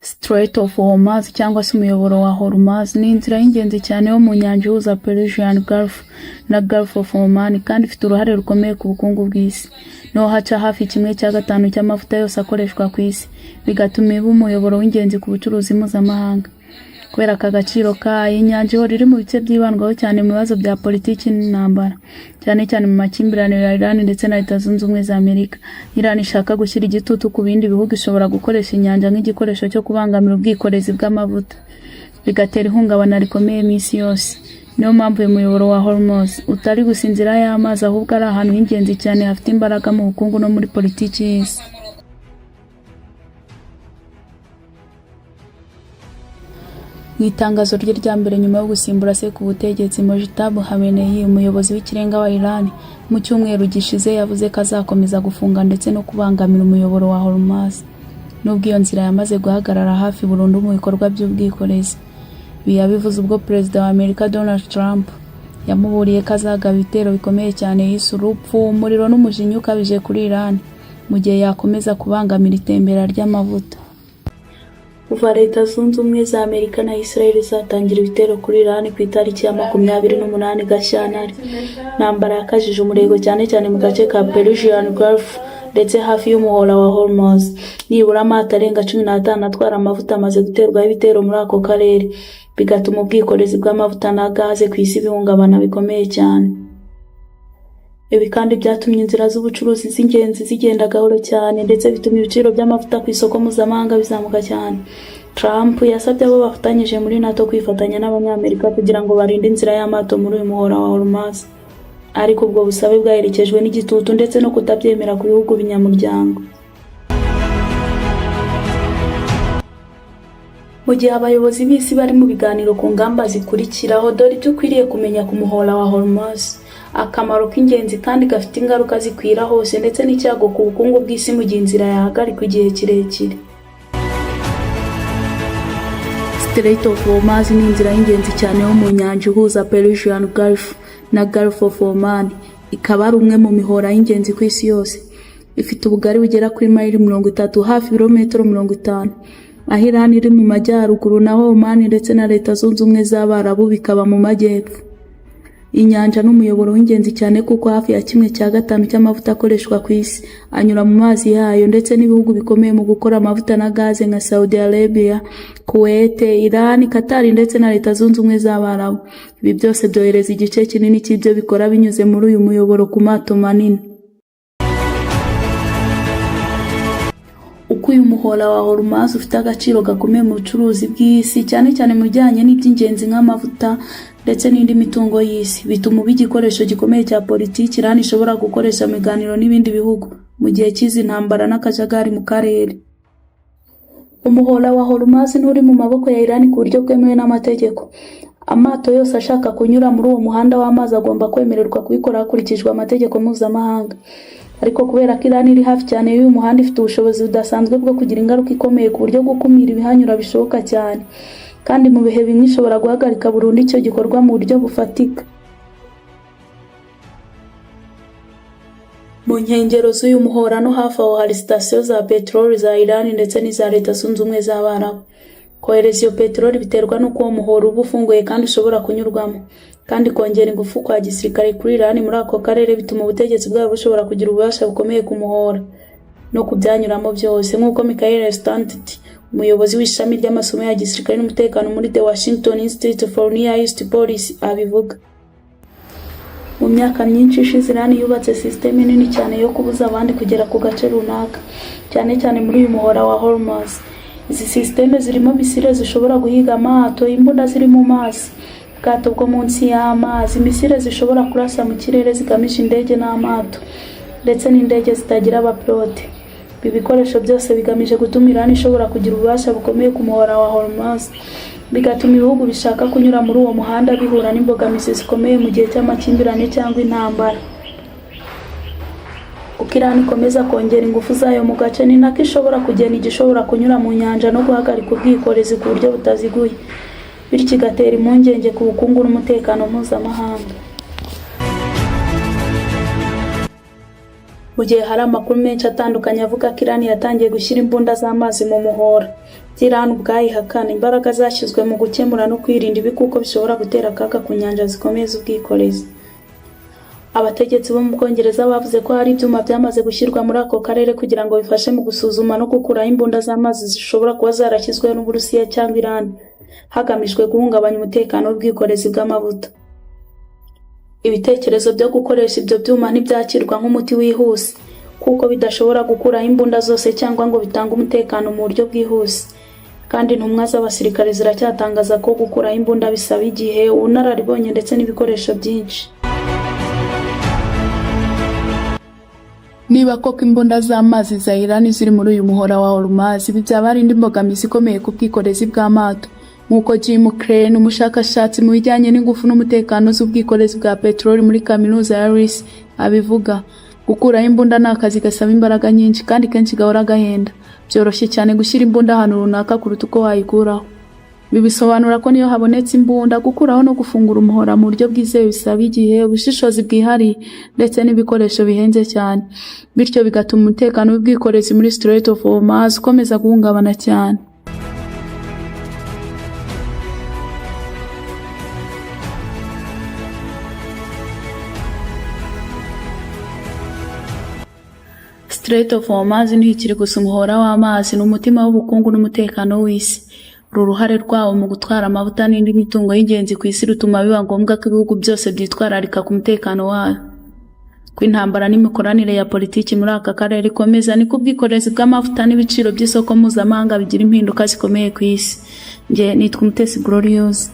Strait of Hormuz cyangwa se umuyoboro wa Hormuz ni inzira y'ingenzi cyane yo mu nyanja ihuza Persian Gulf na Gulf of Oman, kandi ifite uruhare rukomeye ku bukungu bw'isi. Niho haca hafi kimwe cya gatanu cy'amavuta yose akoreshwa ku isi, bigatuma iba umuyoboro w'ingenzi ku bucuruzi mpuzamahanga. Kubera aka gaciro kayo, inyanja ihora iri mu bice byibandwaho cyane mu bibazo bya politiki n'intambara, cyane cyane mu makimbirane ya Iran ndetse na Leta Zunze Ubumwe za Amerika. Iran ishaka gushyira igitutu ku bindi bihugu, ishobora gukoresha inyanja nk'igikoresho cyo kubangamira ubwikorezi bw'amavuta, bigatera ihungabana rikomeye mu isi yose. Niyo mpamvu uyu muyoboro wa Hormuz utari gusa inzira y'amazi, ahubwo ari ahantu h'ingenzi cyane hafite imbaraga mu bukungu no muri politiki y'isi. Mu itangazo rye rya mbere nyuma yo gusimbura se ku butegetsi, Mojtaba Khamenei, umuyobozi w'ikirenga wa Iran, mu cyumweru gishize yavuze ko azakomeza gufunga ndetse no kubangamira umuyoboro wa Hormuz, nubwo iyo nzira yamaze guhagarara hafi burundu mu bikorwa by'ubwikorezi. Ibi yabivuze ubwo Perezida wa Amerika Donald Trump yamuburiye ko azagaba ibitero bikomeye cyane yise urupfu, umuriro n'umujinya ukabije kuri Iran mu gihe yakomeza kubangamira itembera ry'amavuta. Kuva Leta Zunze Ubumwe za Amerika na Israel zatangira ibitero kuri Iran ku itariki ya 28 Gashyantare, intambara yakajije umurego cyane cyane mu gace ka Persian Gulf ndetse hafi y'umuhora wa Hormuz. Nibura amato arenga 15 atwara amavuta amaze guterwaho ibitero muri ako karere, bigatuma ubwikorezi bw'amavuta na gaze ku isi bihungabana bikomeye cyane. Ibi kandi byatumye inzira z'ubucuruzi z'ingenzi zigenda gahoro cyane, ndetse bituma ibiciro by'amavuta ku isoko mpuzamahanga bizamuka cyane. Trump yasabye abo bafatanyije muri NATO kwifatanya n'Abanyamerika kugira ngo barinde inzira y'amato muri uyu muhora wa Hormuz. Ariko ubwo busabe bwaherekejwe n'igitutu ndetse no kutabyemera ku bihugu binyamuryango. Mu gihe abayobozi b'isi bari mu biganiro ku ngamba zikurikiraho, dore ibyo ukwiriye kumenya ku muhora wa Hormuz: akamaro k'ingenzi kandi gafite ingaruka zikwira hose, ndetse n'icyago ku bukungu bw'isi mu gihe inzira yahagarikwa igihe kirekire. Strait of Hormuz ni inzira y'ingenzi cyane yo mu nyanja ihuza Persian Gulf na Gulf of Oman, ikaba ari umwe mu mihora y'ingenzi ku isi yose. Ifite ubugari bugera kuri mayili 30, hafi ibirometero 50, aho Iran iri mu majyaruguru naho Oman ndetse na Leta Zunze Ubumwe z'Abarabu bikaba mu majyepfo. Inyanja n'umuyoboro w'ingenzi cyane kuko hafi ya kimwe cya gatanu cy'amavuta akoreshwa ku isi anyura mu mazi yayo, ndetse n'ibihugu bikomeye mu gukora amavuta na gaze nka Saudi Arabia, Kuwait, Iran, Qatar ndetse na Leta Zunze Ubumwe z'Abarabu. Ibi byose byohereza igice kinini cy'ibyo bikora binyuze muri uyu muyoboro ku mato manini. Uko uyu muhora wa Hormuz ufite agaciro gakomeye mu bucuruzi bw'isi, cyane cyane mu bijyanye n'iby'ingenzi nk'amavuta ndetse n'indi mitungo y'isi, bituma uba igikoresho gikomeye cya politiki Iran ishobora gukoresha mu biganiro n'ibindi bihugu mu gihe cy'izi ntambara n'akajagari mu karere. Umuhora wa Hormuz nturi mu maboko ya Iran ku buryo bwemewe n'amategeko. Amato yose ashaka kunyura muri uwo muhanda w'amazi agomba kwemererwa kubikora hakurikijwe amategeko mpuzamahanga. Ariko kubera ko Iran iri hafi cyane y'uyu muhanda, ifite ubushobozi budasanzwe bwo kugira ingaruka ikomeye, ku buryo gukumira ibihanyura bishoboka cyane, kandi mu bihe bimwe ishobora guhagarika burundu icyo gikorwa mu buryo bufatika. Mu nkengero z'uyu muhora no hafi aho hari sitasiyo za peteroli za Iran ndetse n'iza Leta Zunze Ubumwe z'Abarabu. Kohereza iyo peteroli biterwa n'uko uwo muhora uba ufunguye kandi ushobora kunyurwamo. Kandi kongera ingufu kwa gisirikare kuri Iran muri ako karere bituma ubutegetsi bwabo bushobora kugira ububasha bukomeye ku muhora no kubyanyuramo byose, nk'uko Michael Stanton, umuyobozi w'ishami ry'amasomo ya gisirikare n'umutekano muri The Washington Institute for Near East Policy, abivuga. Mu myaka myinshi ishize, Iran yubatse sisiteme nini cyane yo kubuza abandi kugera ku gace runaka, cyane cyane muri uyu muhora wa Hormuz. Izi sisiteme zirimo misile zishobora guhiga amato, imbunda ziri mu mazi, ubwato bwo munsi y'amazi, misile zishobora kurasa mu kirere zigamije indege n'amato, ndetse n'indege zitagira abapilote. Ibi bikoresho byose bigamije gutuma Iran ishobora kugira ububasha bukomeye ku muhora wa Hormuz, bigatuma ibihugu bishaka kunyura muri uwo muhanda bihura n'imbogamizi zikomeye mu gihe cy'amakimbirane cyangwa intambara. Uko Iran ikomeza kongera ingufu zayo mu gace, ni nako ishobora kugena igishobora kunyura mu nyanja no guhagarika ubwikorezi ku buryo butaziguye, bityo igatera impungenge ku bukungu n'umutekano mpuzamahanga. Mu gihe hari amakuru menshi atandukanye avuga ko Iran yatangiye gushyira imbunda z'amazi mu muhora, Iran ubwayo ihakana. Imbaraga zashyizwe mu gukemura no kwirinda ibi kuko bishobora gutera akaga ku nyanja zikomeye z'ubwikorezi. Abategetsi bo mu Bwongereza bavuze ko hari ibyuma byamaze gushyirwa muri ako karere kugira ngo bifashe mu gusuzuma no gukuraho imbunda z'amazi zishobora kuba zarashyizweho n'Uburusiya cyangwa Iran, hagamijwe guhungabanya umutekano w'ubwikorezi bw'amavuta. Ibitekerezo byo gukoresha ibyo byuma ntibyakirwa nk'umuti wihuse, kuko bidashobora gukuraho imbunda zose cyangwa ngo bitange umutekano mu buryo bwihuse. Kandi intumwa z'abasirikare ziracyatangaza ko gukuraho imbunda bisaba igihe, ubunararibonye ndetse n'ibikoresho byinshi. Niba koko imbunda z'amazi za Iran ziri muri uyu muhora wa Hormuz, ibi byaba ari indi mbogamizi ikomeye ku bwikorezi bw'amato. Nk'uko Jim Crane, umushakashatsi mu bijyanye n'ingufu n'umutekano z'ubwikorezi bwa peteroli muri kaminuza ya Rice, abivuga, gukuraho imbunda ni akazi gasaba imbaraga nyinshi kandi kenshi gahora gahenda. Byoroshye cyane gushyira imbunda ahantu runaka kuruta uko wayikuraho. Ibi bisobanura ko niyo habonetse imbunda, gukuraho no gufungura umuhora mu buryo bwizewe bisaba igihe, ubushishozi bwihariye ndetse n'ibikoresho bihenze cyane, bityo bigatuma umutekano w'ubwikorezi muri Strait of Hormuz ukomeza guhungabana cyane. Strait of Hormuz ntikiri gusa umuhora w'amazi, ni umutima w'ubukungu n'umutekano w'isi. Uru ruhare rwawo mu gutwara amavuta n'indi mitungo y'ingenzi ku isi rutuma biba ngombwa ko ibihugu byose byitwararika ku mutekano wayo. Ko intambara n'imikoranire ya politiki muri aka karere ikomeza, niko ubwikorezi bw'amavuta n'ibiciro by'isoko mpuzamahanga bigira impinduka zikomeye ku isi. Njye nitwa Umutesi Gloriose.